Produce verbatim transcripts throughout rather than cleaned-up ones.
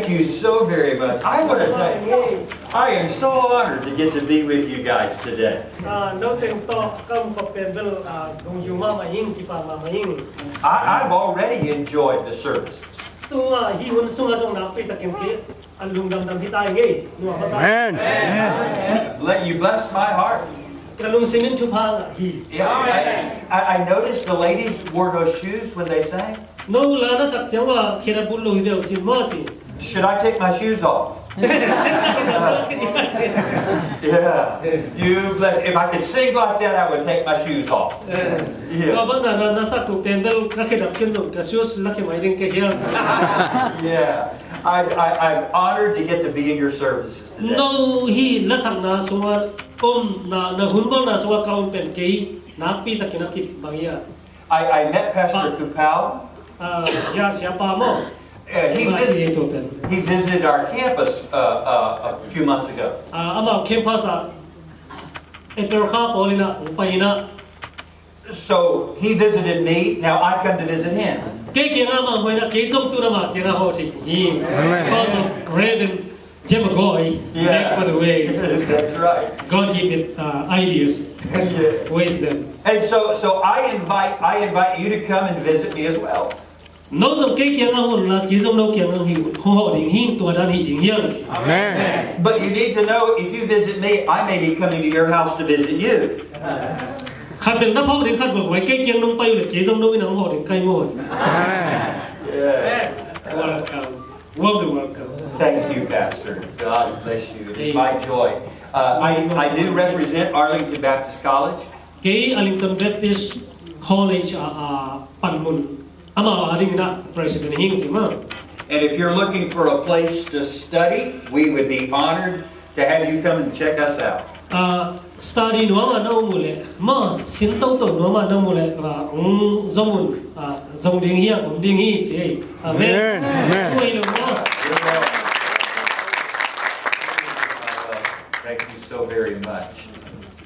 Thank you so very much. I want to tell you, I am so honored to get to be with you guys today. Ah, no teng to kam ko pen bel, ah, dong hiu mama hing, kipa mama hing. I, I've already enjoyed the services. Tua hi hun sunga zong nakpi takin ki a lungdam dam hi ta ngei. Nuam masa. Amen. Let you bless my heart. Ka lungsim in thupha ngah hi. Yeah, I, I, I noticed the ladies wore no shoes when they sang. No la na sak ciang wa khena bul lo hi veu cin maw ci. Should I take my shoes off? Yeah. You bless. If I could sing like that, I would take my shoes off. Yeah. Tua bang na na na sak tu pen bel ka khedap ken zong ka shoes la khe mai ding ka hiam. Yeah. I, I, I'm honored to get to be in your services today. No hi la sakna sunga om na na hun bang na sunga ka om pen kei nakpi takin a kip bang ia. I, I met Pastor Kupal. Ah, ya, siapa mo. Uh, he, Mah vis- ci tu pen. He visited our campus uh, uh, a few months ago. Ah, amau campus ah April kha pawl ina upa ina. So he visited me. Now I come to visit him. Kei kianga amau hoina kei kong tu na ma kianga ho thei hi. Amen. Because of Reverend Jemagoi, yeah, back for the ways. That's right. God give it uh, ideas, yes, wisdom. And so, so I invite, I invite you to come and visit me as well. No zong kei kianga hon la, kei zong no kianga hi ho ding hi, tua dan hi ding hiang ci. Amen. But you need to know, if you visit me, I may be coming to your house to visit you. Khat bel na phau ding khat bel wai kei kiang nong pai le, kei zong no ina ho ding kai mo ci. Amen. Yeah. Welcome. Warmly welcome. Thank you, Pastor. God bless you. It is my joy. Uh, I, I do represent Arlington Baptist College. Kei Arlington Baptist College a, a panmun ama a ding ina president hing ci ma. And if you're looking for a place to study, we would be honored to have you come and check us out. Ah, study nuam a na um uh leh, ma sin toto nuam a na um uh leh, ah, ong zong un, ah, zong ding hi a, om ding hi ci ei. Amen. Amen. Amen. Thank you so very much.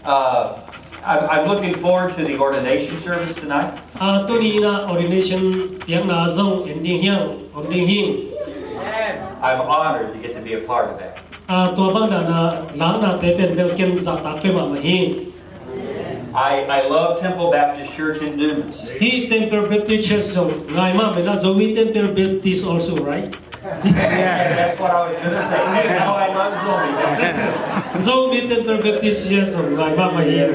Uh, I'm, I'm looking forward to the ordination service tonight. Ah, tuni ina ordination piakna zong en ding hiang, om ding hing. I'm honored to get to be a part of that. Ah, tua bang dana laknate pen bel ken zahtak pe mahmah hi. I, I love Temple Baptist Church in Dumas. Hi Temple Baptist Church zong ngai mahmah na Zomi Temple Baptist also, right? That's what I was gonna say. Now I love Zomi Baptist. Zomi Temple Baptist Church zong ngai mahmah hi.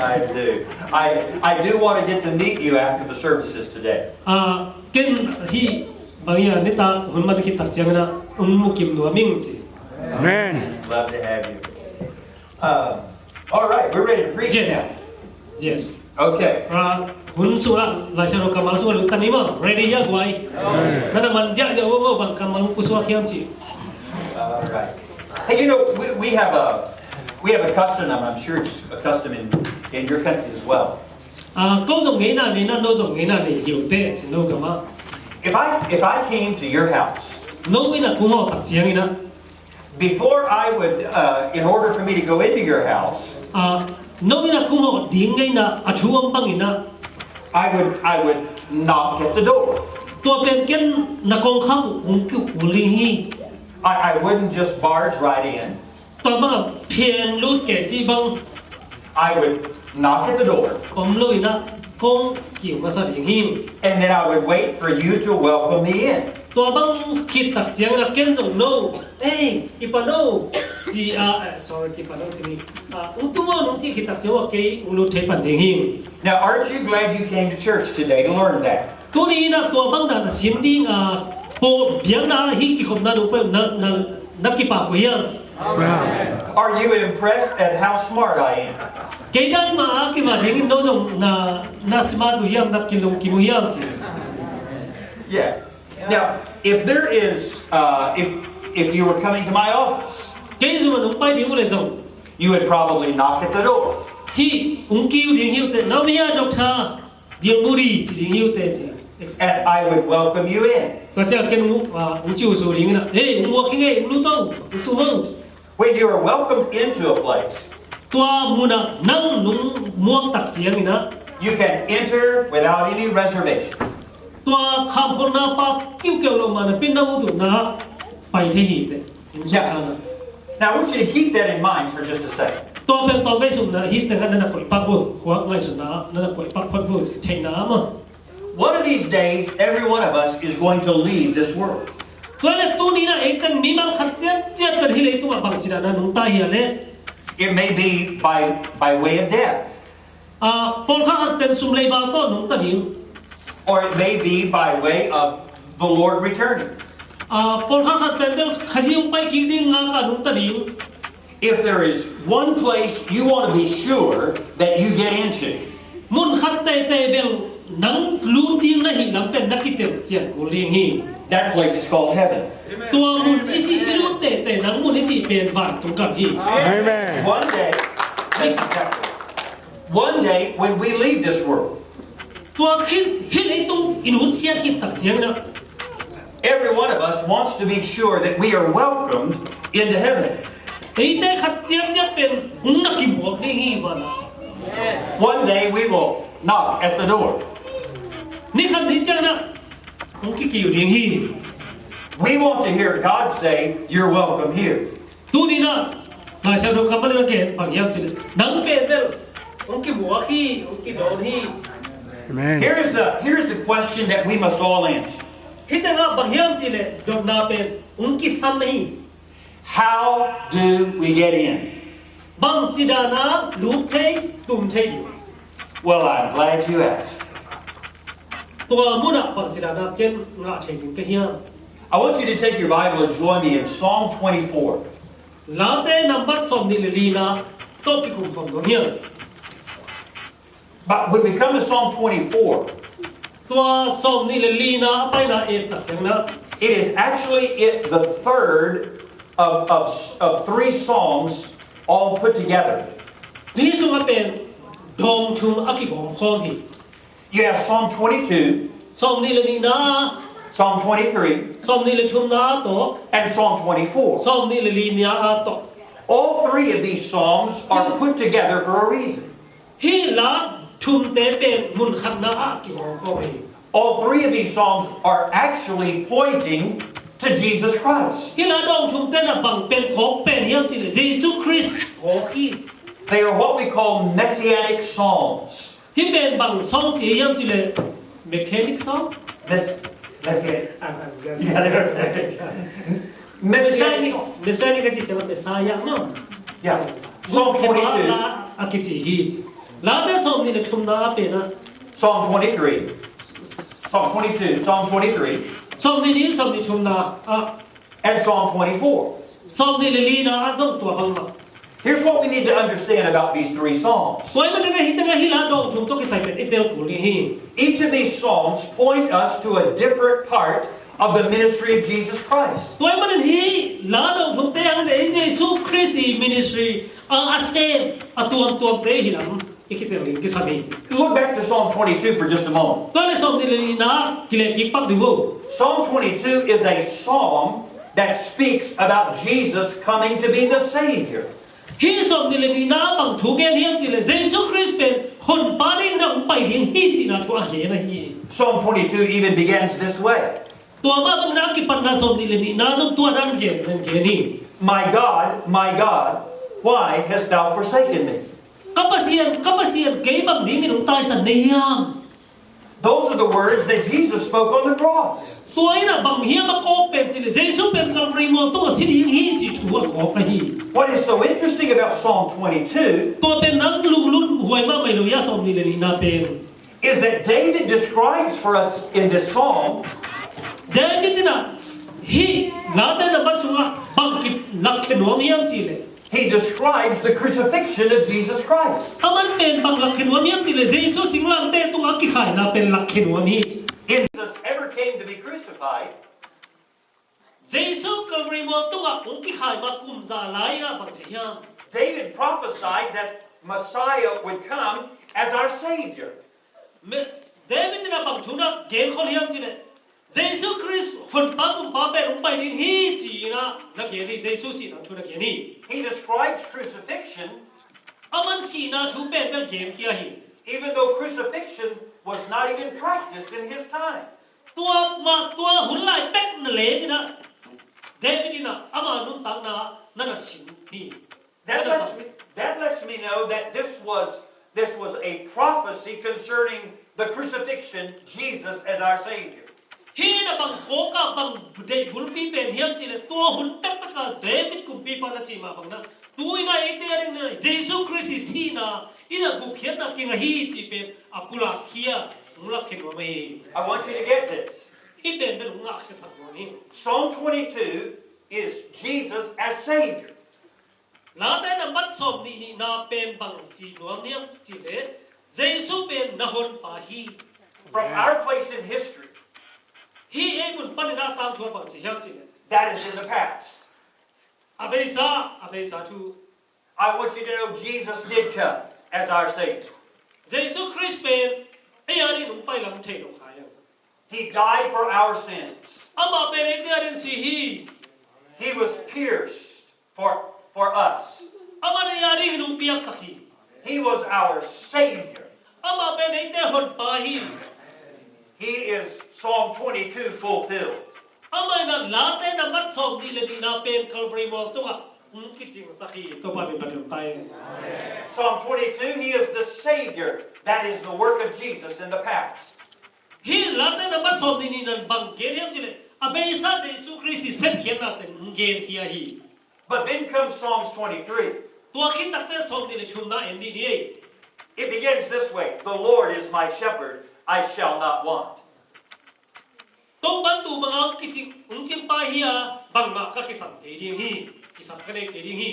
I do. I, I do want to get to meet you after the services today. Ah, ken hi bang ia nitak hun man khit tak ciang ina un mukim nuam ing ci. Amen. Love to have you. Uh, all right, we're ready to preach now. Yes. Okay. Ah, hun sunga, lai sero kammal sunga lutan ima. Ready ya guai. Nana man ziak ziak wo bang kammal pusuak hiam ci. All right. Hey, you know, we, we have a we have a custom, and I'm sure it's a custom in, in your country as well. Ah, ko zong ngeina nei na, no zong ngeina nei hiu te ci no kama. If I if I came to your house, no ina kung ho tak ciang ina. Before I would, uh, in order for me to go into your house, ah, no ina kung ho ding ngeina a thu om bang ina. I would I would knock at the door. Tua pen ken na kong khak ung kiu uli hi. I, I wouldn't just barge right in. Tua bang a phian lut ke ci bang. I would knock at the door. Om lo ina kong kiu masa ding hi. And then I would wait for you to welcome me in. Tua bang khit tak ciang na ken zong no. Ei, kipa no. Ci a, eh, sorry, kipa no ci ni. Ah, ung tu mo nung ci khit tak ciang wa kei ung lut thei pan ding hi. Now, aren't you glad you came to church today to learn that? Tuni ina tua bang dan a sim ding a po biang na hi kikhop na dong pe na na na kipa ko hiam. Are you impressed at how smart I am? Kei dan ma a kiva ding no zong na na smart uh hiam na kilung kimu hiam ci. Yeah. Now, if there is, uh, if if you were coming to my office, kei zuma nung pai ding ule zong. You would probably knock at the door. Hi ung kiu ding hiu te na mia doctor. Diang buri ci ding hiu te ci. And I would welcome you in. Tua cia ken mu, ah, ung ciu su ding na. Hey, ung muak hi ngei, ung lu to, ung tu mau. When you are welcomed into a place, tua muna nang nung muak tak ciang ina. You can enter without any reservation. Tua kham hon na pa kiu keu lo ma na pin na u tu na. pai thei hi teh. In suk khan ah. Now, I want you to keep that in mind for just a second. Tua pen tawm vei sung na hi teh khan na na koih pak uh, khuak ngaihsutna na na koih pak phot uh ci theihna maw. One of these days, every one of us is going to leave this world. Tua le tuni na ei teng mimal khat ciatciat pen hih leitungah bangci dan a nungta hi a leh. It may be by, by way of death. Ah, pawlkhat khat pen sum leiba tawh nungta ding. Or it may be by way of the Lord returning. Ah, pawlkhat khat pen bel Khazi hong pai kik ding ngak a nungta ding. If there is one place you want to be sure that you get into, mun khat teitei bel nang lut ding na hih lam pen na kitel cian kul ding hi. That place is called heaven. Tua mun i cih i lut teitei nang mun i cih pen vantung gam hi. Amen. One day, that's exactly. One day when we leave this world, tua khit hih leitung i nutsiat khit tak ciangin ah, every one of us wants to be sure that we are welcomed into heaven. Eite khat ciatciat pen hong na kimuak ding hi vanah. One day we will knock at the door. Ni khat ni ciangin ah hong kikiu ding hi. We want to hear God say, "You're welcome here." Tuni na Lai Siangtho kammal in a gen bang hiam cih leh nang pen bel hong kimuak hi, hong kidawn hi. Amen. Here is the, here is the question that we must all answer. Hih tengah bang hiam cih leh dotna pen hong kisam hi. How do we get in? Bangci dan a lut thei, tum thei ding? Well, I'm glad you asked. Tua munah bangci dan a ken ngah thei ding ka hiam? I want you to take your Bible and join me in Psalm twenty-four. Late nambat sawmnih le lina tawh kikum khawm nuam hiam? But when we come to Psalm twenty-four, tua sawmnih le lina a paina en tak ciangin ah, it is actually it, the third of, of, of three Psalms all put together. Hih sungah pen dawng thum a kigawm khawm hi. You have Psalm twenty-two, sawmnih le nihna, Psalm twenty-three, sawmnih le thumna tawh, and Psalm twenty-four. Sawmnih le lina tawh. All three of these Psalms are put together for a reason. Hih la thumte pen mun khatna ah kigawm khawm hi. All three of these Psalms are actually pointing to Jesus Christ. Hih la dawng thumte na bang pen phawk pen hiam cih leh Jesu Khrist phawk hi. They are what we call messianic Psalms. Hih pen bang sawng ci hiam cih leh mechanic sawng? Mess-, messianic. Ah, ah, yes. Messianic. Messianic. Messianic ka ci ciang Messiah maw. Yeah. Psalm twenty-two. A kici hi ci. Late sawmnih le thumna a pen ah. Psalm twenty-three. Psalm twenty-two. Psalm twenty-three. Sawmnih ni, sawmnih thumna ah. And Psalm twenty-four. Sawmnih le lina ah zong tua bangmah. Here's what we need to understand about these three Psalms. Tua ahih manin hih tengah hih la dawng thum tawh kisai pen i tel kul ding hi. Each of these Psalms point us to a different part of the ministry of Jesus Christ. Tua ahih manin hih la dawng thumte hang in ei Jesu Khrist i ministry a, a sem a tuamtuamte hi lam i kitel ding kisam hi. Look back to Psalm twenty-two for just a moment. Tua le sawmnih le lina kileh kik pak dih vo. Psalm twenty-two is a psalm that speaks about Jesus coming to be the Savior. Hih sawmnih le nihna bang thu gen hiam cih leh Jesu Khrist pen honpa dingin a hong pai ding hi cihna thu a gen ahi hi. Psalm twenty-two even begins this way. Tua mah bangin a kipatna sawmnih le nihna zong tua dan gen, gen hi. My God, my God, why hast thou forsaken me? Ka Pasian, ka Pasian, kei bang dingin hong taisan na hiam? Those are the words that Jesus spoke on the cross. Tua in a bang hiam a kawk pen cih leh Jesu pen Calvary mual tungah si ding hi cih thu a kawk ahi. What is so interesting about Psalm twenty-two, tua pen nang lunglut huai mahmah hi lo hia, sawmnih le nihna pen, is that David describes for us in this psalm, David in a hih Late nambat sungah bang kilakhia nuam hiam cih leh, he describes the crucifixion of Jesus Christ. Aman pen bang lakhia nuam hiam cih leh Jesu singlamteh tungah kikhaina pen lakhia nuam hi ci. In Jesus ever came to be crucified, Jesu Calvary mual tungah hong kikhai ma kum za lai-in a bang ci hiam? David prophesied that Messiah would come as our Savior. Me-, David in a bang thu na genkhol hiam cih leh, Jesu Khrist honpa kumpa pen hong pai ding hi ci-in a na gen hi, Jesu sihna thu na gen hi. He describes crucifixion. Aman sihna thu pen bel genkhia hi. Even though crucifixion was not even practiced in his time. Tua mah tua hun lai pek na leng in a David in ah ama nuntakna ah na na sin hi. That lets me, that lets me know that this was, this was a prophecy concerning the crucifixion, Jesus as our Savior. Hih na bang kawkah bang deih bulpi pen hiam cihleh tua hun pekpek a David kumpipa na cih mah bangin ah tu-in ah eite a ding na Jesu Khrist i sihna in ah gupkhiatna kingah hi cih pen a pulak hi a, hong lak khin nuam hi. I want you to get this. Hih pen bel hong ngahkhiasak nuam hi. Psalm twenty-two is Jesus as Savior. Late nambat sawmnih nihna pen bang ci nuam hiam cihleh Jesu pen na honpa hi. From our place in history, hih ei mun panin ah tangthu a bang ci hiam cihleh that is in the past. A beisa, a beisa thu. I want you to know Jesus did come as our Savior. Jesu Khrist pen ei a dingin hong pai lam thei lo kha hi. He died for our sins. Amah pen eite a dingin si hi. He was pierced for, for us. Amah in ei a dingin hong piaksak hi. He was our Savior. Amah pen eite honpa hi. He is Psalm twenty-two fulfilled. Amah in ah Late nambat sawmnih le nihna pen Calvary mual tungah hong kicingsak hi. Topa min phat in om ta in. Psalm twenty-two, he is the Savior. That is the work of Jesus in the past. Hih Late nambat sawmnih nihna in bang gen hiam cihleh a beisa Jesu Khrist i sepkhiatna teng hong gen hi a hi. But then comes Psalms twenty-three. Tua khit takteh sawmnih le thumna en ni ni ei. It begins this way, "The Lord is my shepherd, I shall not want." Topa in tu bangin hong kicing, hong cingpa hi a, bangmah ka kisam kei ding hi, kisam ka nei kei ding hi.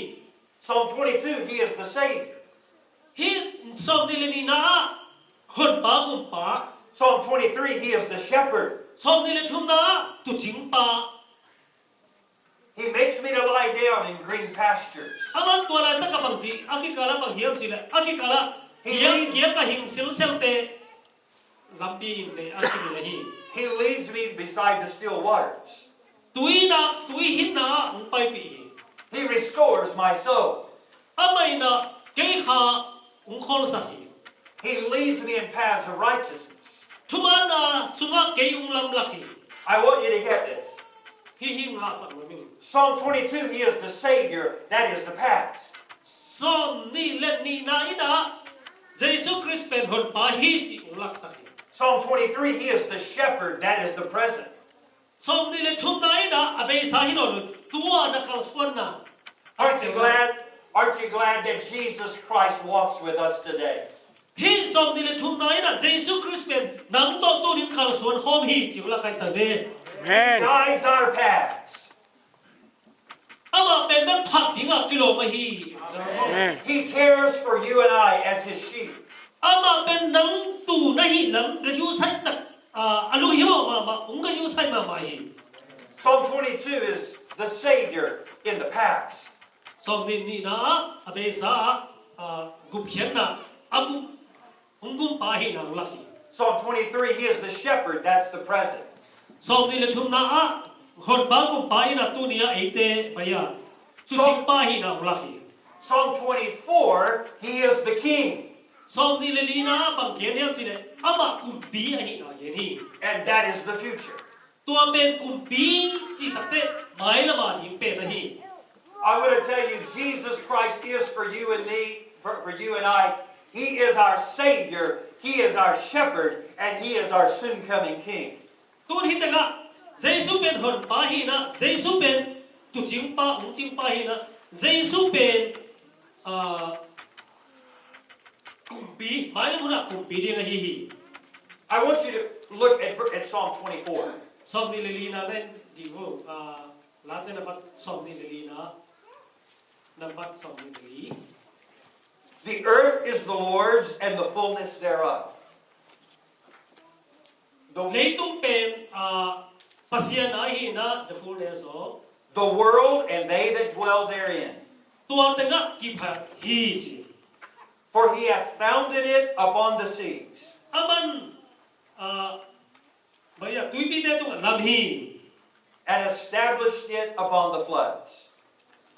Psalm twenty-two, he is the Savior. Hih sawmnih le nihna ah honpa kumpa. Psalm twenty-three, he is the shepherd. Sawmnih le thumna ah tuucingpa. He makes me to lie down in green pastures. Aman tua laitak a bang ci, a kikal ah bang hiam cihleh, a kikal ah He leads, kiak a hing silselte lampi in lei a kinei hi. He leads me beside the still waters. Tui nak, tui hinna ah hong paipih hi. He restores my soul. Amah in ah kei kha hong kholsak hi. He leads me in paths of righteousness. Thumanna sungah kei hong lamlak hi. I want you to get this. Hih hi ngahsak nuam ing. Psalm twenty-two, he is the Savior, that is the past. Sawmnih le nihna in ah Jesu Khrist pen honpa hi cih hong laksak hi. Psalm twenty-three, he is the shepherd, that is the present. Sawmnih le thumna in ah a beisa hi nawn lo, tua na kalsuanna. Aren't you glad, aren't you glad that Jesus Christ walks with us today? Hih sawmnih le thumna in ah Jesu Khrist pen nang tawh tuni in kalsuan khawm hi cih hong lak hi ta ve. Amen. He guides our paths. Amah pen bel phat dingah kilawm ahi hi. Amen. He cares for you and I as his sheep. Amah pen nang tu na hih lam gayusai tak, ah, a lunghimawh mahmah, hong gayusai mahmah hi. Psalm twenty-two is the Savior in the past. Sawmnih nihna ah a beisa ah, ah, gupkhiatna a gup hong gumpa ahihna hong lak hi. Psalm twenty-three, he is the shepherd, that's the present. Sawmnih le thumna ah honpa gumpa in ah tuni ah eite bai-a tuucingpa ahihna hong lak hi. Psalm twenty-four, he is the king. Sawmnih le lina ah bang gen hiam cihleh amah kumpi ahihna gen hi. And that is the future. Tua pen kumpi cih takteh mailam a ding pen ahi. I want to tell you, Jesus Christ is for you and me, for, for you and I. He is our Savior, He is our Shepherd, and He is our soon coming King. Tun hih tengah Jesu pen honpa hi-in ah, Jesu pen tuucingpa, hong cingpa hi-in ah, Jesu pen, ah, kumpi, mailam hunah kumpi ding ahi hi. I want you to look at, at Psalm twenty-four. Sawmnih le lina na en ding uh, ah, Late nambat sawmnih le lina, nambat sawmnih le li. The earth is the Lord's and the fullness thereof. The Leitung pen, ah, Pasian a hi-in ah, the fullness of. The world and they that dwell therein. Tua tengah kipha hi ci. For he hath founded it upon the seas. Aman, ah, Baya, tuipite tungah lam hi. And established it upon the floods.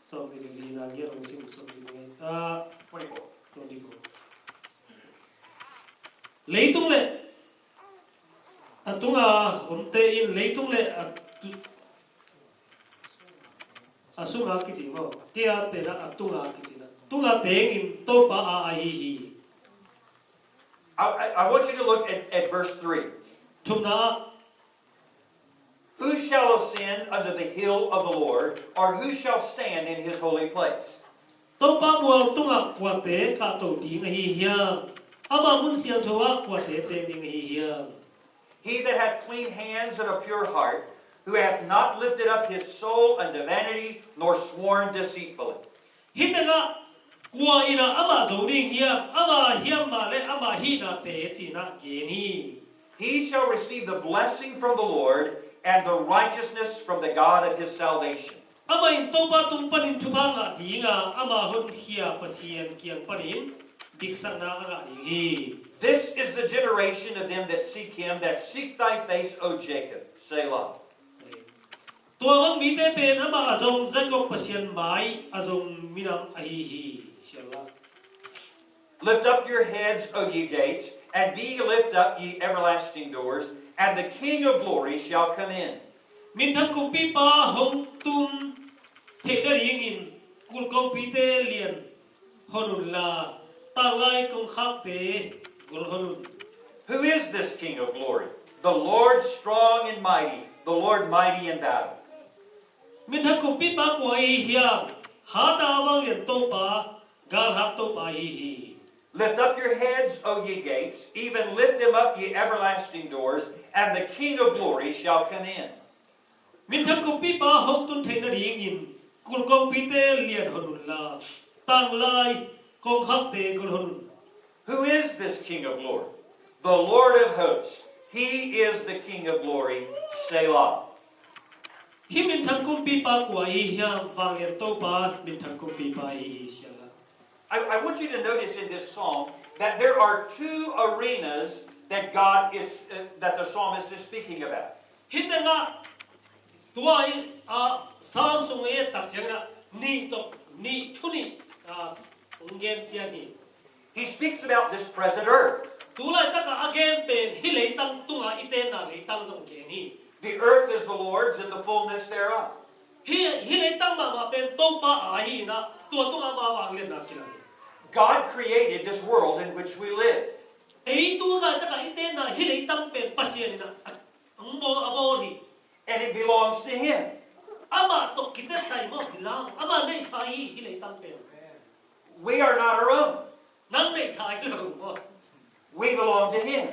Sawmnih le lina ngiat hong sim, sawmnih le, ah, twenty-four. Twenty-four. Leitung le a tunga omte in leitung le a tu-, A sunga kici maw? Kei a tena a tunga kici na. Tunga tengin Topa a ahi hi. I, I, I want you to look at, at verse three. Thumna ah, "Who shall ascend unto the hill of the Lord, or who shall stand in his holy place?" Topa mual tungah kuate kahto ding ahi hiam? Ama mun siangtho ah kuate teng ding ahi hiam? "He that hath clean hands and a pure heart, who hath not lifted up his soul unto vanity, nor sworn deceitfully." Hih tengah kua in ah amah zo ding hiam? Amah hiam mah le amah hihna teci-in ah gen hi. "He shall receive the blessing from the Lord, and the righteousness from the God of his salvation." Amah in Topa tung panin thupha ngah ding a, ama honkhia Pasian kiang panin diksakna a ngah ding hi. "This is the generation of them that seek him, that seek thy face, O Jacob." Selah. Tua bang mite pen amah a zong Jacob Pasian mai a zong minam ahi hi. Selah. "Lift up your heads, O ye gates, and be lift up, ye everlasting doors, and the King of glory shall come in." Minthang kumpipa hong tung theih nadingin kulh kongpite lian hon unla, tanglai kongkhakte gol hon un. "Who is this King of glory? The Lord strong and mighty, the Lord mighty in battle." Minthang kumpipa kua ahi hiam? Hata a vanglian Topa, galhak Topa ahi hi. "Lift up your heads, O ye gates, even lift them up, ye everlasting doors, and the King of glory shall come in." Minthang kumpipa hong tun theih nadingin kulh kongpite lian hon unla, tanglai kongkhakte gol hon un. "Who is this King of glory? The Lord of hosts, he is the King of glory." Selah. Hih minthang kumpipa kua ahi hiam? Vanglian Topa, minthang kumpipa ahi hi. Selah. I, I want you to notice in this psalm that there are two arenas that God is, uh, that the psalmist is speaking about. Hih tengah tua i, ah, Psalm sung i et tak ciangin ah nih tawh, nih thu nih, ah, hong gen cian hi. He speaks about this present earth. Tu laitak a a gen pen hih leitang tunga i tenna leitang zong gen hi. "The earth is the Lord's and the fullness thereof." Hih, hih leitang mahmah pen Topa a ahi in ah, tua tungah ama vanglianna kilang hi. God created this world in which we live. Ei tu laitak a i tenna hih leitang pen Pasian in ah a, a bawl, a bawl hi. And it belongs to him. Amah tawh kitesai maw, hi lo. Amah neihsa hi, hih leitang pen. We are not our own. Nang neihsa hi lo maw. We belong to him.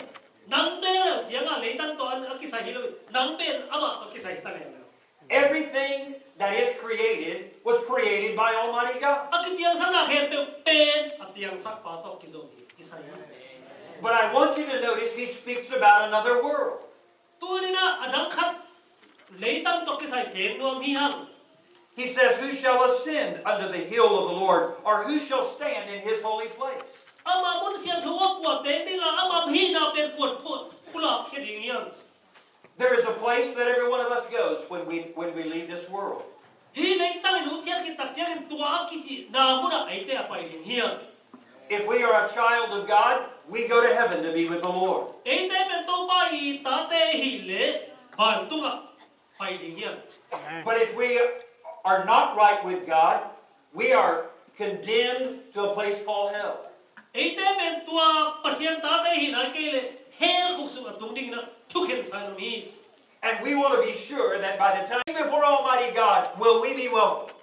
Nang bel a ciangah leitang tawh a kisai hi lo. Nang pen amah tawh kisai ta lel lo. Everything that is created was created by Almighty God. A kipiangsakna khempeuh pen a piangsakpa tawh kizom hi, kisai hi. But I want you to notice he speaks about another world. Tuni-in ah a dang khat leitang tawh kisai gen nuam hi hang. He says, "Who shall ascend unto the hill of the Lord, or who shall stand in his holy place?" Ama mun siangtho ah kua teng ding a, ama hihna pen kua phu-, phulak khia ding hiam? There is a place that every one of us goes when we, when we leave this world. Hih leitang i nuncian khit tak ciangin tua a kicihna munah eite a pai ding hiam? If we are a child of God, we go to heaven to be with the Lord. Eite pen Topa i tate hi leh vantungah pai ding hiam? But if we are not right with God, we are condemned to a place called hell. Eite pen tua Pasian tate hi nai kei leh hell khuk sungah tung dingin ah thukhensa in om hi. And we want to be sure that by the time before Almighty God, will we be welcome?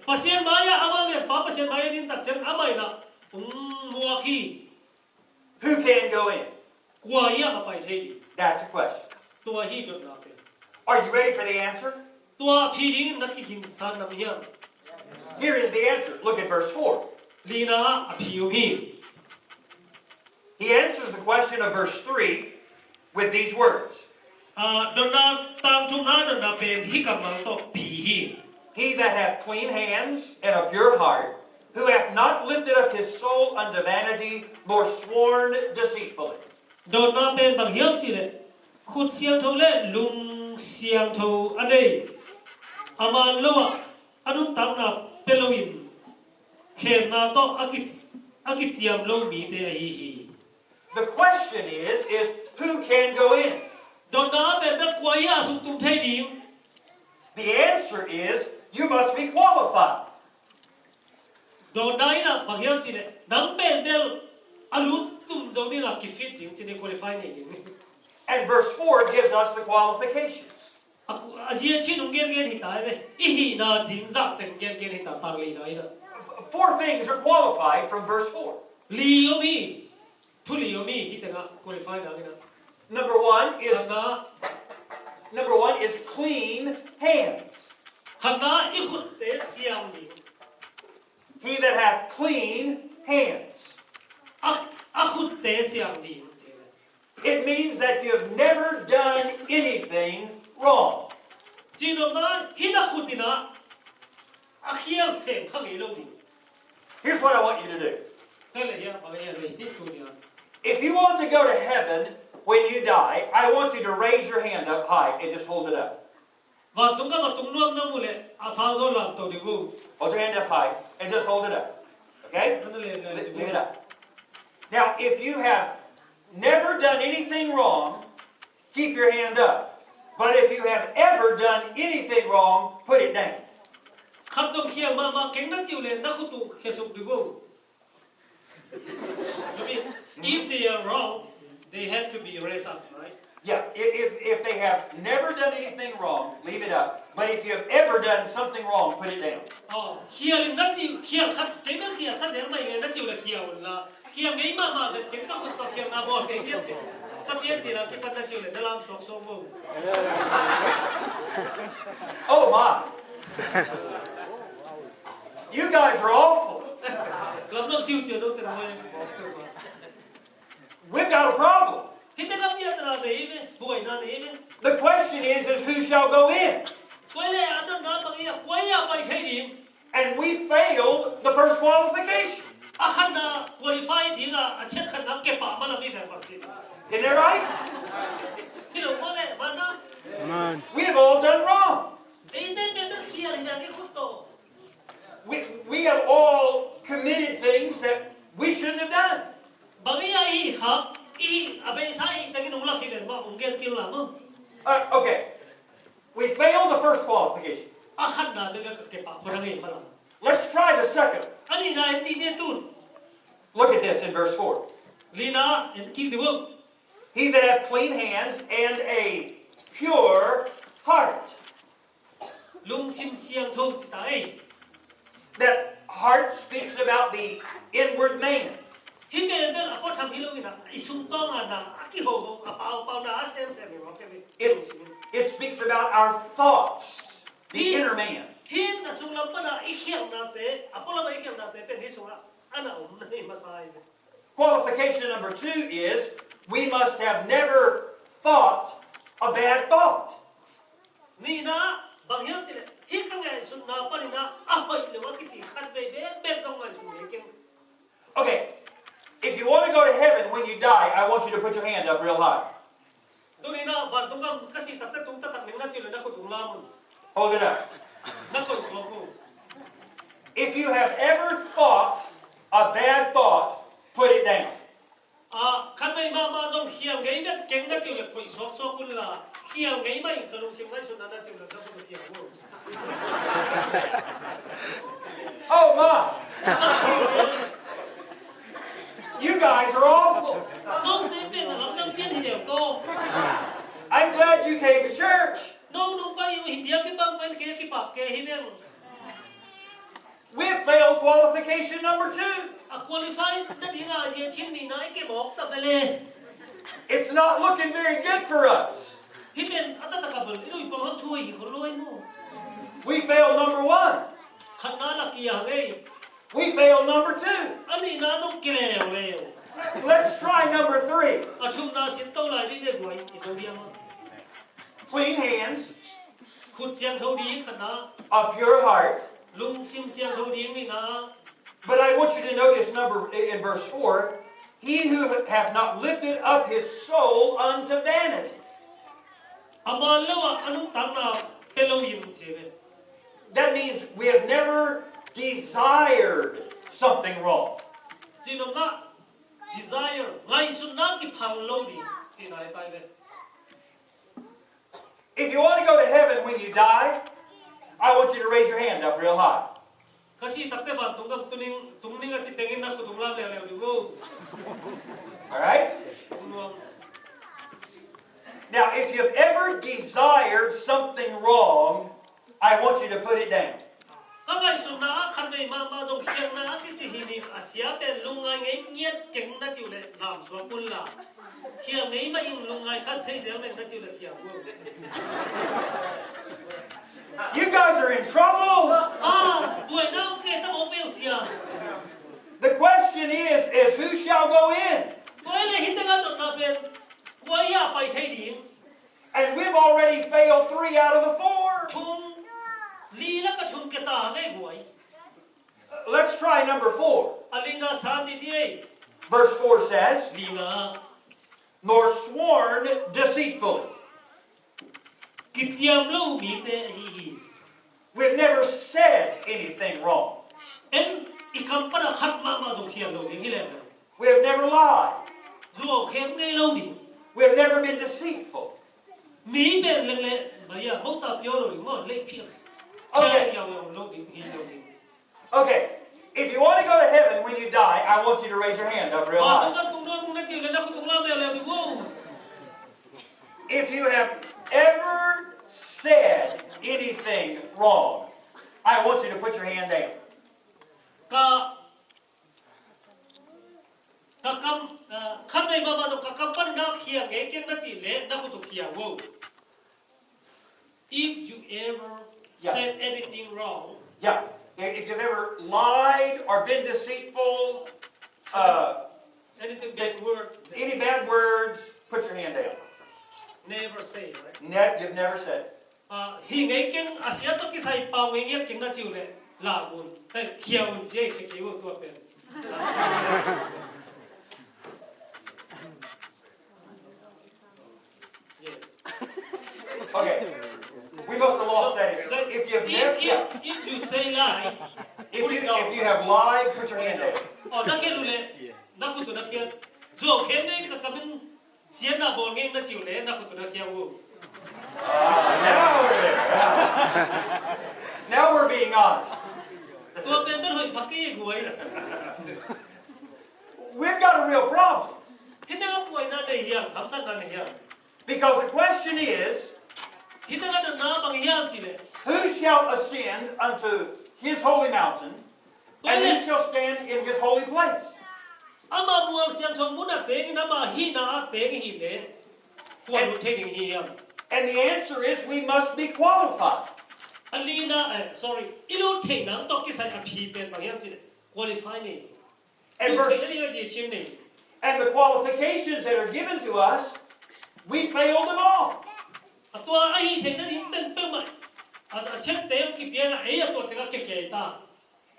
Pasian mai-ah, a vanglianpa Pasian mai-ah ding tak ciang amah in ah hong muak hi. Who can go in? Kua hiam a pai thei ding? That's a question. Tua hi dotna pen. Are you ready for the answer? Tua a phi dingin na kigingsa nam hiam? Here is the answer. Look at verse four. Lina ah a phi om hi. He answers the question of verse three with these words. Ah, dotna, tang thumna dotna pen hih kammal tawh phi hi. He that hath clean hands and a pure heart, who hath not lifted up his soul unto vanity, nor sworn deceitfully. Dotna pen bang hiam cih leh, khut siangtho le lung siangtho a nei, a man lo ah a nuntakna pia loin khemna tawh a ki, a kiciam lo mite ahi hi. The question is, is who can go in? Dotna a pen bel kua hi a suk tung thei ding? The answer is, You must be qualified. Dawnna in ah bang hiam cih leh nang pen bel a lut tum zo ding a kifit ding cih ni, qualify nei ding. And verse four gives us the qualifications. A ku-, a zia cih nung gengen hi ta ve. I hihna ding zah teng gengen hi ta, tang lina in ah. F-, four things are qualified from verse four. Li om hi. Thu li om hi, hih tengah qualify na in ah. Number one is, khatna, number one is clean hands. Khatna i khutte siang ding. He that hath clean hands. A, a khutte siang ding. It means that you have never done anything wrong. Cih nopna, hih na khut in ah a khial sem kha ngei lo ding. Here's what I want you to do. Kha le hia, bang hia le hih tu nia. If you want to go to heaven when you die, I want you to raise your hand up high and just hold it up. Vantung gam a tung nuam na mu leh a sau zaw lam to ding vo. Hold your hand up high and just hold it up. Okay? Leave it up. Now, if you have never done anything wrong, keep your hand up. But if you have ever done anything wrong, put it down. Khat zong khial mahmah keng na ci uh leh na khut uh khia suk ding vo. If they are wrong, they have to be raised up, right? Yeah, if, if, if they have never done anything wrong, leave it up. But if you have ever done something wrong, put it down. Oh, khial in na ci, khial khat, kei bel khial kha zel mai nge na ci uh leh khial un la. Khial ngei mahmah vet keng, ka khut tawh khialna bawl kei ngiat keng. Ka pian ci la kipan na ci uh leh na lam suak suak bo. Oh my. You guys are awful. Lamdang siu cia lo teng hoi. We've got a problem. Hih teng a piatna nei ve, buaina nei ve. The question is, is who shall go in? Koi le a dotna bang hi a, koi a pai thei ding. And we failed the first qualification. A khatna qualify ding a, a chet khatna kepah mana mi vel bang ci. Isn't that right? Hi lo maw le, mana. Man. We have all done wrong. Eite pen khial hi dang i khut tawh. We, we have all committed things that we shouldn't have done. Bang i a i khak, i a beisa i tengin ung lak hi ven mah, ung gen kim la maw. Uh, okay. We failed the first qualification. A khatna bebe ka kepah pha dang ei malam. Let's try the second. A nihna en dih ni tun. Look at this in verse four. Lina en kik dih vo. He that hath clean hands and a pure heart. Lungsim siangtho ci ta ei. That heart speaks about the inward man. Hih pen bel a puatham hi lo in a, i sung tawng a na, a kihoho, a paupau na, a semsem hi mawk hi. It, it speaks about our thoughts, the inner man. Hih a sung lam pan a i khialhnate, a pualam a i khialhnate pen hih sungah a na om na hi masa hi. Qualification number two is we must have never thought a bad thought. Nihna, bang hiam cih leh, hih ka ngaihsutna panin a hoih lo a kici khat vei bekbek zong ngaihsun ngei keng. Okay, if you want to go to heaven when you die, I want you to put your hand up real high. Tuni-in ah vantung gam ka sih takte tung taktak ning na ci uh leh na khut tung lam un. Hold it up. Na koih suak un. If you have ever thought a bad thought, put it down. Ah, khatvei mahmah zong khial ngei vet keng na ci uh leh koih suaksuak un la, khial ngei mah in ka lungsim ngaihsutna na ci uh leh na khut uh khial un. Oh, ma! You guys are awful. Note pen a lamdang pian hi deuh tawh. I'm glad you came to church. No nong pai uh hi, biakinn bang pai kei a kipak kei hi veng. We failed qualification number two. A qualify nading a zia cin nihna i kemawk ta ve le. It's not looking very good for us. Hih pen a taktak a bel i lui pawng hang thu hi khol lo ai maw. We failed number one. Khatna la kia ngei. We failed number two. A nihna zong kia leuleu. Let's try number three. A thumna sin to lai ni, ne buai i zo diam a. Clean hands. Khut siangtho ding khatna. A pure heart. Lungsim siangtho ding nihna. But I want you to notice number, in verse four, he who hath not lifted up his soul unto vanity. A man lo ah a nuntakna pia lo in ci ve. That means we have never desired something wrong. Cih nopna, desire, ngaihsutna kiphal lo ding cihna hi ta ve. If you want to go to heaven when you die, I want you to raise your hand up real high. Ka sih takte vantung gam tung ning, tung ning a ci tengin na khut hong lam leuleu ding uh. All right? Tung nuam. Now, if you've ever desired something wrong, I want you to put it down. Ka ngaihsutna ah khatvei mahmah zong khialhna a kici hi a sia pen lungngai ngei ngiat keng na ci uh leh lamsuak un la. Khial ngei mah ing, lungngai khat thei zel meng na ci uh leh khial uh. You guys are in trouble. Ah, buaina om kei tam om ve uh cia. The question is, is who shall go in? Kua i leh hi tengah dotna pen kua i a pai thei ding? And we've already failed three out of the four. Thum, li lakah thum kia ta ngei guai. Let's try number four. A lina san ni ni ei. Verse four says, lina, nor sworn deceitfully. Kiciam lo mite ahi hi. We've never said anything wrong. En i kam pana khat mahmah zong khial lo ding hi leh. We have never lied. Zuau khem ngei lo ding. We have never been deceitful. Mi pen leng le maya mota piau lo ding maw, lei phiak. Okay. Khial yau yau lo ding, hi lo ding. Okay. If you want to go to heaven when you die, I want you to raise your hand up real high. Tung tung tung na ci le na khut tung lam leu leu ni vo. If you have ever said anything wrong, I want you to put your hand down. Ka, ka kam, ah, khatvei mahmah zong ka kam pan na khial ngei keng na ci le na khut uh khial vo. If you ever, yeah, said anything wrong, yeah. If you've ever lied or been deceitful, uh, anything bad word, any bad words, put your hand down. Never say, right? Ne-, you've never said it. Ah, hi ngei keng a sia tawh kisai pau ngei ngiat keng na ci uh leh la un. Hei, khial un ci ei, khial kei uh tua pen. Yes. Okay. We must have lost that. So, if you've if, never, if, yeah, if you say lie, if you, if you have lied, put your hand up. Oh, na khial uh leh, na khut uh na khial. Zuau khem ngei ka kam in siatna bawl ngei na ci uh leh na khut uh na khial uh. Ah, now we're there. Now we're being honest. Tua pen pen hoih phak i guai. We've got a real problem. Hi tengah buaina nei hiam, hamsatna nei hiam. Because the question is, hi tengah dotna bang hiam ci leh, who shall ascend unto his holy mountain, and who shall stand in his holy place? Ama mual siangtho mun a tengin ama hihna a teng hi leh kua lut thei ding hi hiam? And the answer is we must be qualified. A lina, eh, sorry, i lut theih nang tawh kisai a phi pen bang hiam ci leh qualify nei. And verse, and the qualifications that are given to us, we fail them all. A tua a hih theihna ding teng peuhmah a, a chente a kipiak a, ei a tua tengah keke ta.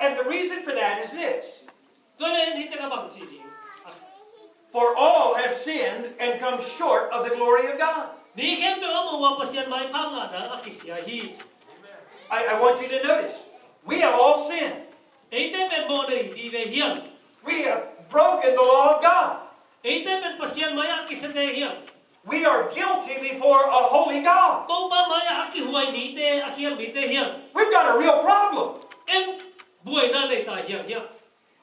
And the reason for that is this. Tua leh en hi tengah bang ci ding. For all have sinned and come short of the glory of God. Mi khempeuh a mawh uh a Pasian maipha ngah dang a kisia hi. I, I want you to notice, we have all sinned. Eite pen mawh nei vive hiam? We have broken the law of God. Eite pen Pasian mai-ah a kisiate hiam? We are guilty before a holy God. Topa mai-ah a kihuai mite, a khial mite hiam? We've got a real problem. En buaina nei ta hiam hiam?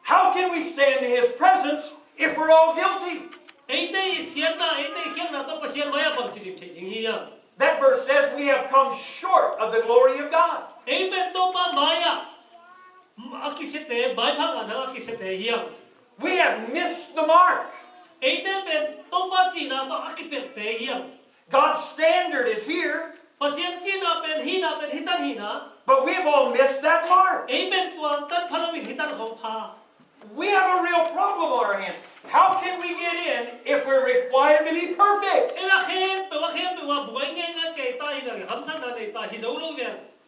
How can we stand in his presence if we're all guilty? Eite i siatna, eite i khialhna tawh Pasian mai-ah bangci dim thei ding hiam? That verse says we have come short of the glory of God. Ei pen Topa mai-ah a kisiate, maipha ngah dang a kisiate hiam? We have missed the mark. Eite pen Topa cihna tawh a kipelhte hiam? God's standard is here. Pasian cihna pen, hihna pen hitan hihna. But we've all missed that mark. Ei pen tua tan pha loin hitan khawng pha. We have a real problem on our hands. How can we get in if we're required to be perfect? Ei a khempeuh, a khempeuh a buai ngeingai kei ta hi lo, hamsatna nei ta hi zo lo ve.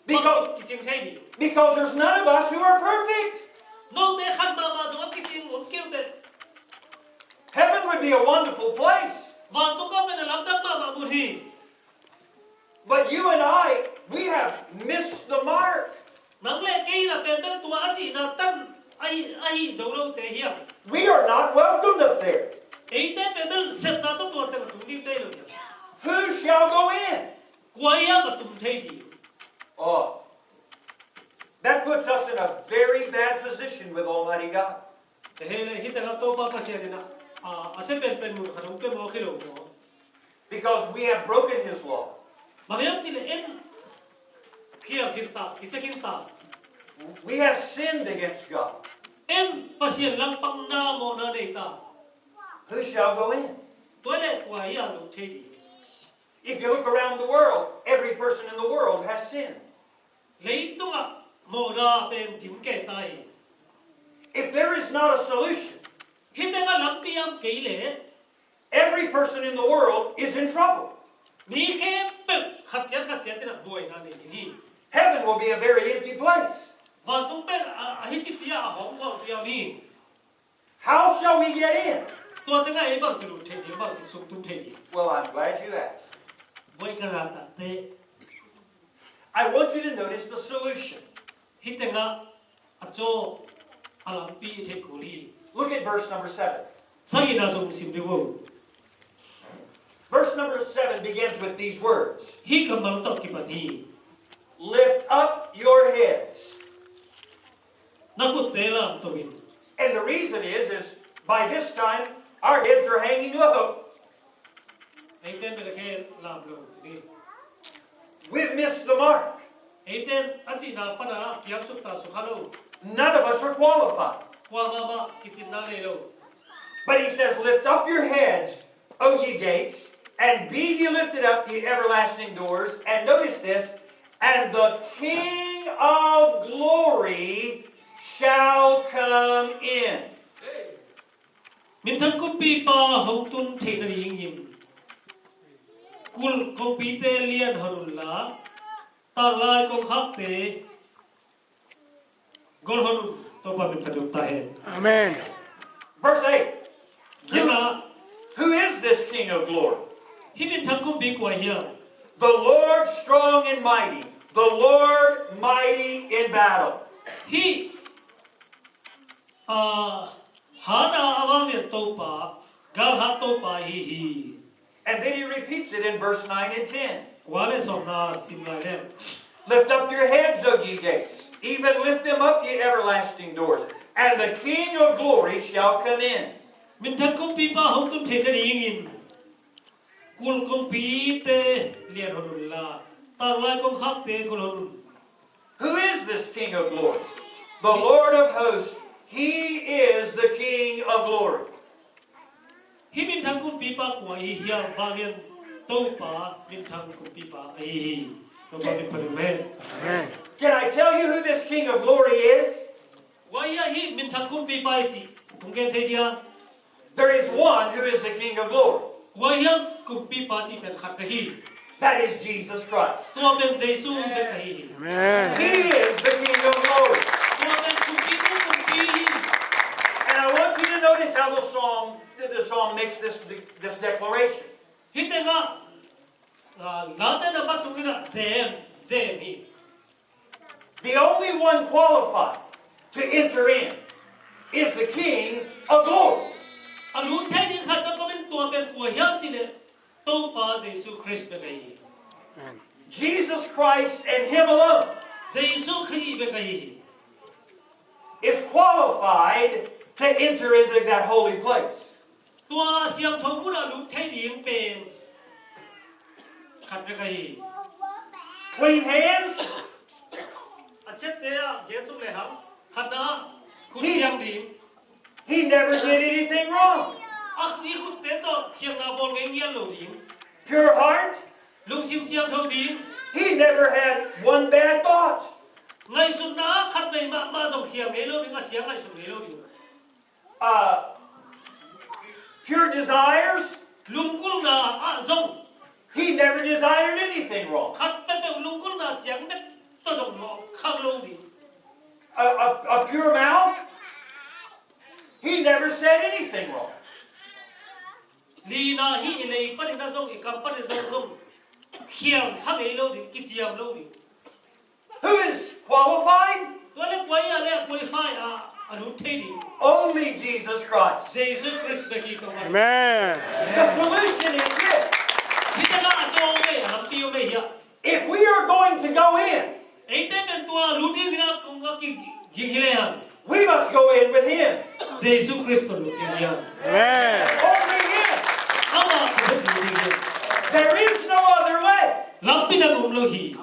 Because, kicing thei ni. Because there's none of us who are perfect. Note khat mahmah zong a kicing om kei uh teh. Heaven would be a wonderful place. Vantung gam pen a lamdang mahmah mun hi. But you and I, we have missed the mark. Nang le kei in a pen bel tua a cihna tan ahi, ahi zo lote hiam? We are not welcomed up there. Eite pen bel sepna tawh tua teng a tung ding thei lo hiam? Who shall go in? Kua hiam a tung thei ding? Oh, Puts us in a very bad position with Almighty God. Hi leh hih tengah Topa Pasian in a, a, a sia penpen mun khat hong pia mawk hi lo maw? Because we have broken his law. Bang hiam cih leh en khial khin ta, kisia khin ta. We have sinned against God. En Pasian langpangna mawhna nei ta. Who shall go in? Tua leh kua hi a lut thei ding? If you look around the world, every person in the world has sinned. Leitungah mawhna pen dim kei ta hi. If there is not a solution, hih tengah lampi a om kei leh every person in the world is in trouble. Mi khempeuh khat ciat khat ciat in a buaina nei ding hi. Heaven will be a very empty place. Vantung pen a, a hi cih pi a, a hong hong pi a mi. How shall we get in? Tua tengah ei bangci lut thei ding, bangci sung tum thei ding? Well, I'm glad you asked. Buai ka ngah takte. I want you to notice the solution. Hih tengah a cawk a lampi i theih kul hi. Look at verse number seven. Sagihna sung sim dih vo. Verse number seven begins with these words. Hih kammal tawh kipan hi. Lift up your heads. Na khutte lamto in. And the reason is, is by this time, our heads are hanging low. Eite melkhe lam lo ci ni. We've missed the mark. Eite a cihna pana a kiam suk ta suk kha lo. None of us are qualified. Kuamah mah kicinna nei lo. But he says, "Lift up your heads, O ye gates, and be ye lifted up, ye everlasting doors." And notice this, "And the King of glory shall come in." Minthang kumpipa hong tun theih nadingin kul kongpite lian hon unla, tanglai kongkhakte gol hon un. Topa min phat dum ta hen. Amen. Verse eight. Who, who is this King of glory? Hih minthang kumpi kua hiam? The Lord strong and mighty, the Lord mighty in battle. Hih, ah, hana a vanglian Topa, galhat Topa ahi hi. And then he repeats it in verse nine and ten. Kua le sawmna sim lai leng. "Lift up your heads, O ye gates, even lift them up, ye everlasting doors, and the King of glory shall come in." Minthang kumpipa hong tun theih nadingin kul kongpite lian hon unla, tanglai kongkhakte gol hon un. Who is this King of glory? The Lord of hosts, he is the King of glory. Hih minthang kumpipa kua ahi hiam? Vanglian Topa minthang kumpipa ahi hi. Topa min phat dum hen. Amen. Can I tell you who this King of glory is? Kua ahi a hih minthang kumpipa i cih kong gen thei dia? There is one who is the King of glory. Kua ahi hiam kumpipa cih pen khat bek hi. That is Jesus Christ. Tua pen Jesu bek ahi hi. Amen. He is the King of glory. Tua pen kumpite kumpi hi. And I want you to notice how the psalm, the psalm makes this, this declaration. Hih tengah, ah, Late number sung in a zem, zem hi. The only one qualified to enter in is the King of glory. A lut thei ding khat bek om in, tua pen kua hiam cih leh Topa Jesu Khrist bek ahi hi. Amen. Jesus Christ and him alone. Jesu Khrist bek ahi hi. Is qualified to enter into that holy place. Tua siangtho mun a lut thei ding pen khat bek ahi hi. Clean hands. A chiatte a gen suk lehang, khatna, khut siang ding. He never did anything wrong. A, i khutte tawh khialhna bawl ngei ngial lo ding. Pure heart. Lungsim siangtho ding. He never had one bad thought. Ngaihsutna khatvei mahmah zong khial ngei lo ding, a sia ngaihsut ngei lo ding. Uh, pure desires. Lunggulhna ah zong. He never desired anything wrong. Khat peuhpeuh lunggulhna ciang bek tawh zong mawh khak lo ding. A, a, a pure mouth. He never said anything wrong. Lina hi i lei panin a zong, i kam panin zong zong khial kha ngei lo ding, kiciam lo ding. Who is qualified? Tua le kua ahi a le qualify a, a lut thei ding? Only Jesus Christ. Jesu Khrist bek hi. Amen. The solution is this. Hih tengah a cawk ve, a lampi om ve hiah. If we are going to go in, Eite pen tua lut ding in a kong a kiging hi lehang, we must go in with him. Jesu Khrist tawh lut ding hi hang. Amen. Only him. Amah tawh lut ding hi hang. There is no other way. Lampi dang om lo hi.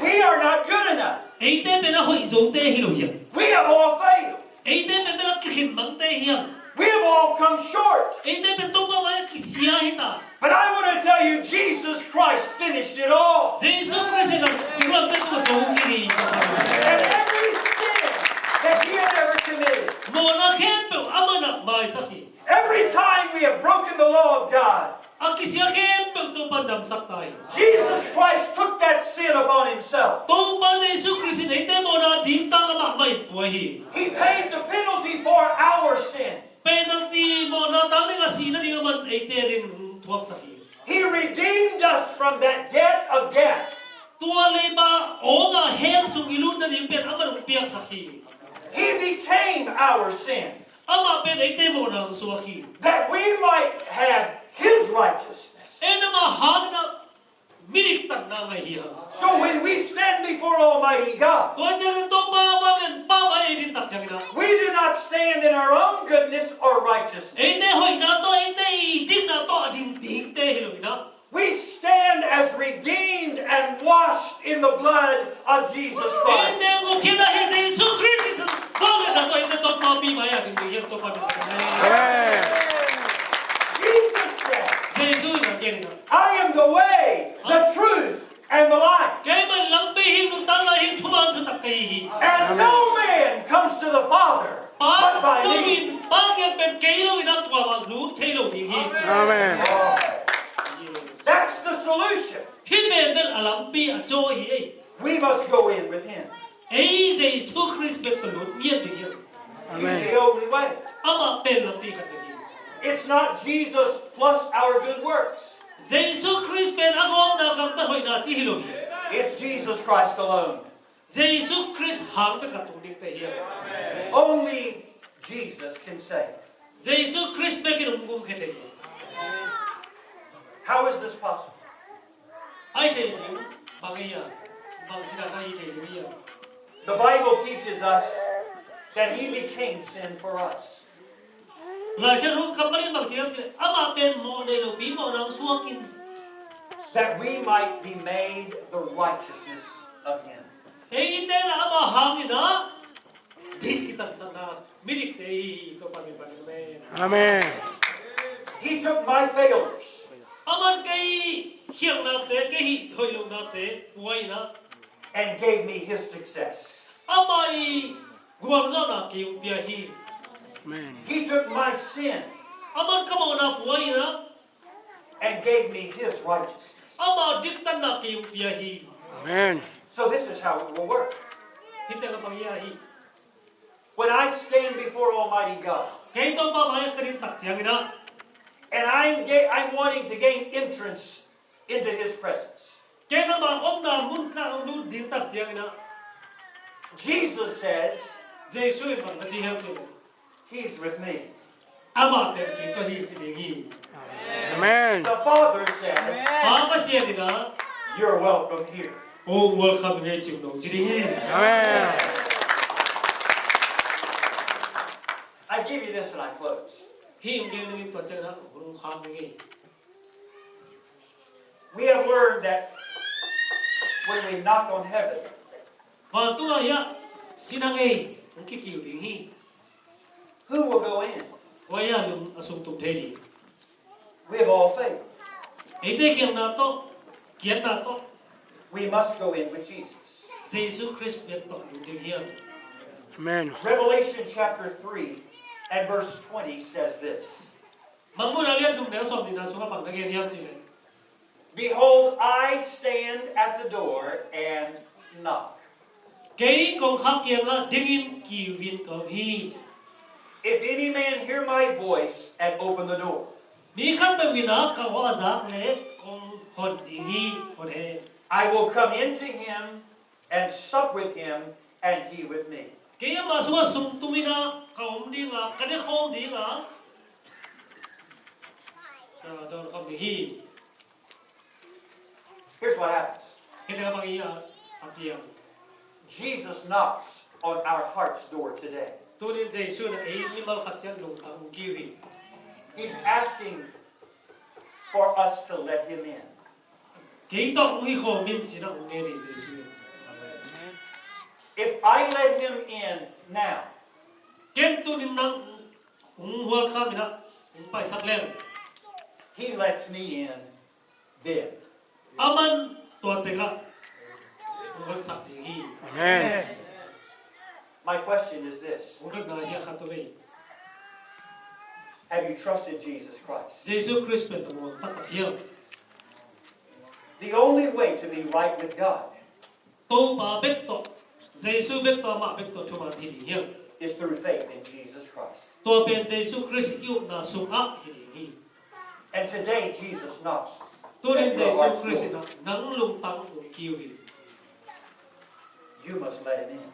We are not good enough. Eite pen a hoih zote hi lo hi hang. We have all failed. Eite pen bel a kikhin mangte hi hang. We have all come short. Eite pen Topa mai-ah kisia hi ta. But I want to tell you, Jesus Christ finished it all. Jesu Khrist in a singlamteh tungah zo khin hi. And every sin that he had ever committed, mawhna khempeuh amah in a maisak hi. Every time we have broken the law of God, a kisia khempeuh Topa in damsak ta hi. Jesus Christ took that sin upon himself. Topa Jesu Khrist in eite mawhna dingtang amah mah in pua hi. He paid the penalty for our sin. Penalty, mawhna tang ding a sihna ding amah in eite ading thuaksak hi. He redeemed us from that debt of death. Tua leiba awng a hell sung i lutna ding pen amah in hong piaksak hi. He became our sin. Amah pen eite mawhna hong suak hi. That we might have his righteousness. Ei in amah hangin a midik tanna ngah hi hang. So when we stand before Almighty God, tua ciangin Topa vanglian Pa mai-ah i din tak ciangin a, we do not stand in our own goodness or righteousness. Eite hoihna tawh, eite i dikna tawh a ding dingte hi lo in a, we stand as redeemed and washed in the blood of Jesus Christ. Eite gukkhia hi Jesu Khrist vanglianna tawh, eite Topa pi mai-ah ding ding hi hang, Topa min. Amen. Jesus said, Jesu in a, kei in a, I am the way, the truth, and the life. Keimah in lampi hi, nuntakna hi, thuman thutak kei hi. And no man comes to the Father but by me. Pa kiang pen kei lo in a kuamah lut thei lo ding hi. Amen. That's the solution. Hih pen bel a lampi a caw hi ei. We must go in with him. Ei Jesu Khrist bek tawh lut ngiat ding hi. Amen. He's the only way. Amah pen lampi khat bek hi. It's not Jesus plus our good works. Jesu Khrist pen a gawmna gamtat hoihna ci hi lo hi. It's Jesus Christ alone. Jesu Khrist hang bek a tung dingte hi. Only Jesus can save. Jesu Khrist bek in hong gumkhia thei hi. How is this possible? Ahi thei ding bang hi a, bang ci dan a ahi thei ding hi a. The Bible teaches us that he became sin for us. Lai Siangtho kammal in bang ci hiam cih leh, amah pen mawh nei lopi mawhna hong suak in. That we might be made the righteousness of him. Eite in a amah hangin a dik kitangsakna midikte hi hi, Topa min pan in, amen. Amen. He took my failures. Aman kei khialhnate, kei hih hoih lohnate pua in a, and gave me his success. Amah i gualzawhna kei hong pia hi. Amen. He took my sin. Aman ka mawhna pua in a, and gave me his righteousness. Ama diktatna kei hong pia hi. Amen. So this is how it will work. Hih teng a bang hi a hi. When I stand before Almighty God, kei Topa mai-ah ka din tak ciangin a, and I'm ga-, I'm wanting to gain entrance into his presence. Kei ama omna mun ka hong lut ding tak ciangin a, Jesus says, Jesu in bang na ci hiam cih leh, he's with me. Amah pen kei tawh hi ci ding hi. Amen. The Father says, Pa Pasian in a, you're welcome here. Oh, welcome hi ei, cing lo ci ding hi. Amen. I give you this and I close. Hih hong gen ding hi, tua ciangin a hong khak ding hi. We have learned that when we knock on heaven, vantung ah hiah sin a ngei hong kikiu ding hi. Who will go in? Kua hiah lung a sung tum thei ding? We have all failed. Eite khialhna tawh, kiatna tawh. We must go in with Jesus. Jesu Khrist bek tawh lut ding hi hang. Amen. Revelation chapter three and verse twenty says this. Mangmuhna lian thum neu sawmnihna sungah bang na gen hiam cih leh, behold, I stand at the door and knock. Kei kongkhak kiangah dingin kiu in ka om hi. If any man hear my voice and open the door, mi khatpeuh in a ka aw a zak leh kong hon ding hi, hon hen. I will come in to him and sup with him and he with me. Kei amah sungah sung tum in a ka om ding a, ka ne khawm ding a, ka dawn khawm ding hi. Here's what happens. Hih teng a bang hi a, a piang. Jesus knocks on our heart's door today. Tunin Jesu in ei mimal khat ciat lungtang hong kiu hi. He's asking for us to let him in. Kei tawh hong hi khawm in ci-in ah hong ngen hi Jesu in. If I let him in now, ken tunin nang hong hualkham in ah hong paisak leng, he lets me in then. Aman tua teng ah hong honsak ding hi. Amen. My question is this. Hong dotna hi a khat uh vei. Have you trusted Jesus Christ? Jesu Khrist pen na muang taktak hiam? The only way to be right with God, Topa bek tawh, Jesu bek tawh, amah bek tawh thuman hi ding hiam? Is through faith in Jesus Christ. Tua pen Jesu Khrist i upna sungah hi ding hi. And today Jesus knocks at your heart's door. Tunin Jesu Khrist in ah nang lungtang hong kiu hi. You must let him in.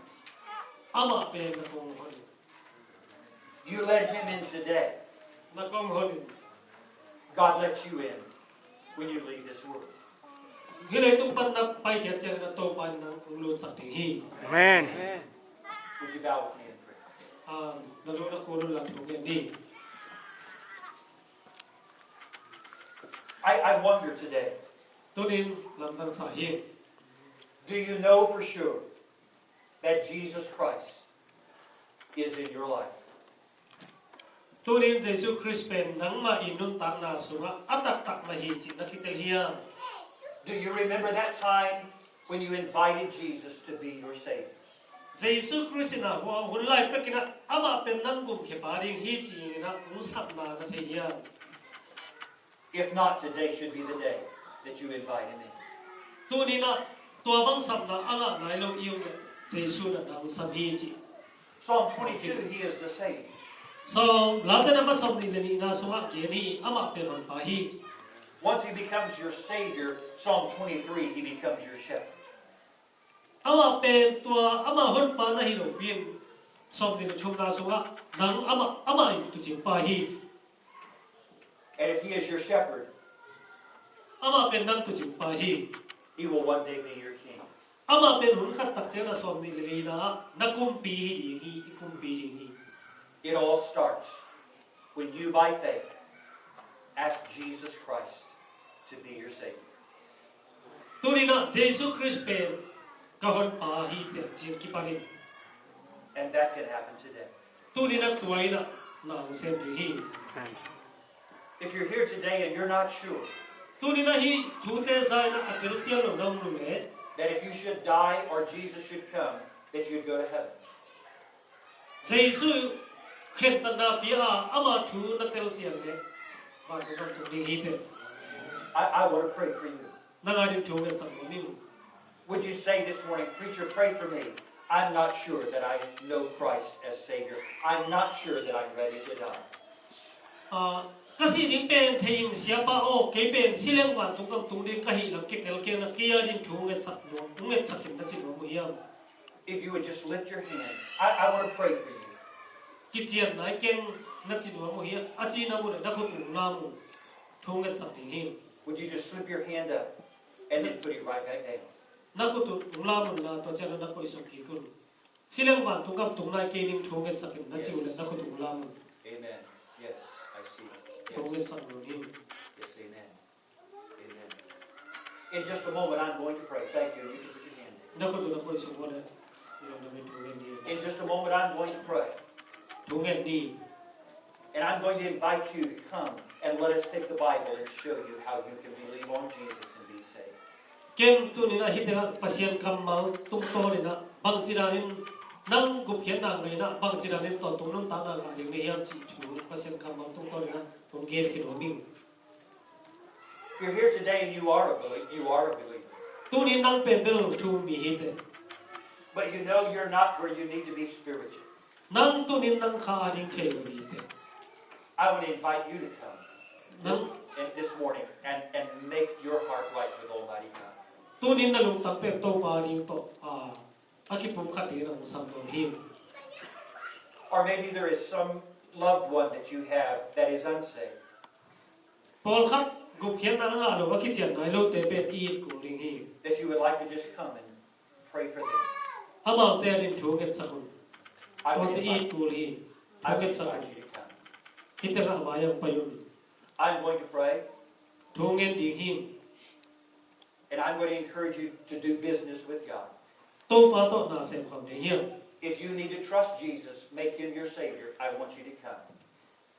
Amah pen na kong hon in. You let him in today. Na kong hon in. God lets you in when you leave this world. Hih leitung pan na paikhiat ciangin ah Topa in nang hong lutsak ding hi. Amen. Would you bow with me in prayer? Ah, na lu na kul un la thu ngen ni. I, I wonder today. Tunin lamdang sa hi. Do you know for sure that Jesus Christ is in your life? Tunin Jesu Khrist pen nangmah i nuntakna sungah a taktak mah hi cih na kitel hiam? Do you remember that time when you invited Jesus to be your Savior? Jesu Khrist in ah hua hun lai pekin ah amah pen nang gumkhiapa ding hi ci-in ah hong sapna na thei hiam? If not, today should be the day that you invite him in. Tunin ah tua bang sapna a ngah nai lo i om leh Jesu in ah nang sam hi ci. Psalm twenty-two, he is the Savior. Sawm, Late Nakot sawmnih le nihna sungah gen hi, amah pen Honpa hi. Once he becomes your Savior, Psalm twenty-three, he becomes your shepherd. Amah pen tua, amah Honpa na hi lopi-in, sawmnih le thumna sungah nang amah, amah in tuucingpa hi. And if he is your shepherd, amah pen nang tuucingpa hi. He will one day be your king. Amah pen hun khat tak ciangin ah sawmnih le lina ah na kumpi hi ding hi, i kumpi ding hi. It all starts when you, by faith, ask Jesus Christ to be your Savior. Tunin ah Jesu Khrist pen ka Honpa hi teh ci-in kipan in. And that can happen today. Tunin ah tua in ah na hong sem ding hi. Amen. If you're here today and you're not sure, tunin ah hih thute za-in ah a telcian lo na om leh, that if you should die or Jesus should come, that you'd go to heaven. Jesu khentatna pia a, ama thu na telcian leh vantung gam tung ding hi teh. I, I want to pray for you. Nang a ding thu ngetsak nuam ing. Would you say this morning, "Preacher, pray for me. I'm not sure that I know Christ as Savior. I'm not sure that I'm ready to die." Ah, ka sih ding pen thei ing, Siapa aw, kei pen si leng vantung gam tung ding ka hih lam kitel kei in, kei a ding thu ngetsak nuam, thu ngetsak in na ci nuam uh hiam? If you would just lift your hand, I, I want to pray for you. Kician nai keng na ci nuam uh hiam? A cih na muh leh na khut uh lam un, thu ngetsak ding hi. Would you just slip your hand up and then put it right back down? Na khut uh lam un la, tua ciang na koih suk kik un. Si leng vantung gam tung nai kei ning, thu ngetsak in na ci uh leh na khut uh lam un. Amen. Yes, I see. Thu ngetsak nuam hi. Yes, amen. Amen. In just a moment, I'm going to pray. Thank you. You can put your hand there. Na khut uh na koih suk uh leh, i lawm na min thu ngen ni. In just a moment, I'm going to pray. Thu ngen ni. And I'm going to invite you to come and let us take the Bible and show you how you can believe on Jesus and be saved. Ken tunin ah hih tengah Pasian kammal tungtawnin ah bangci danin nang gupkhiatna ngah in ah bangci danin tawntung nuntakna ngah ding na hiam cih thu Pasian kammal tungtawnin ah hong gen khin nuam ing. If you're here today and you are a belie-, you are a believer. Tunin nang pen bel thu um mi hi teh. But you know you're not where you need to be spiritually. Nang tunin nang kha a ding thei lo hi teh. I want to invite you to come this, nang and this morning and, and make your heart right with Almighty God. Tunin na lungtang pen Topa ding tawh, ah, a kipumkhat dingin hong sam nuam hi. Or maybe there is some loved one that you have that is unsaved. Pawlkhat gupkhiatna a ngah lo, a kician nai lote pen i it kul ding hi. That you would like to just come and pray for them. Amaute adingin thu ngetsak un. Tuate i kul hi. Thu ngetsak un. Hih tengah a vai ah pai un. I'm going to pray. Thu ngen ding hi. And I'm going to encourage you to do business with God. Topa tawh na sem khawm ding hi. If you need to trust Jesus, make him your Savior, I want you to come.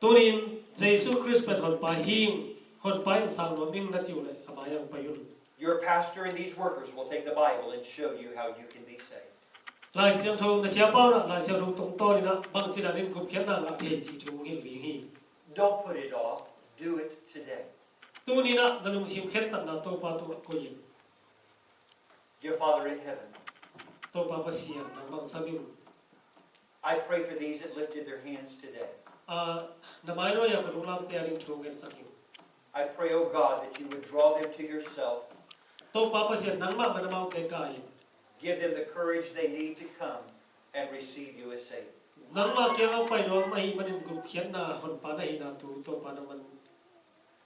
Tunin Jesu Khrist pen Honpa hi ing, Honpa in sang nuam ing na ci uh leh a vai ah pai un. Your pastor and these workers will take the Bible and show you how you can be saved. Lai Siangtho, na siapa in ah Lai Siangtho tungtawn in ah bangci danin gupkhiatna ngah thei cih thu hong hilh ding hi. Don't put it off. Do it today. Tuni in ah na lungsim khentatna Topa tungah koih in. Dear Father in heaven, Topa Pasian, nangmah hong sam ing. I pray for these that lifted their hands today. Ah, na mai nuai-a ka lunglamte adingin thu ngetsak ing. I pray, oh God, that you would draw them to yourself. Topa Pasian, nangmah man amaute kai in. Give them the courage they need to come and receive you as Savior. Nangmah kiangah pai nuam ahih manin gupkhiatna Honpa na hihna thu Topa nangman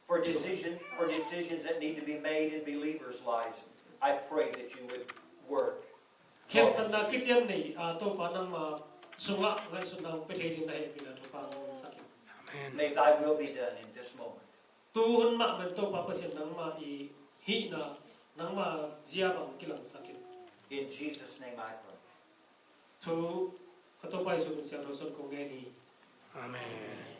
For decision, for decisions that need to be made in believers' lives, I pray that you would work. Khentatna kician nei a Topa nangma sungah ngaihsutna hong pia thei ding na hehpihna Topa hong sak in. Amen. May thy will be done in this moment. Tu hun mah man Topa Pasian nangma i hihna nangma zia bang kilangsak in. In Jesus' name I pray. Thu ka Topa Jesu min siangtho suang kong ngen hi. Amen.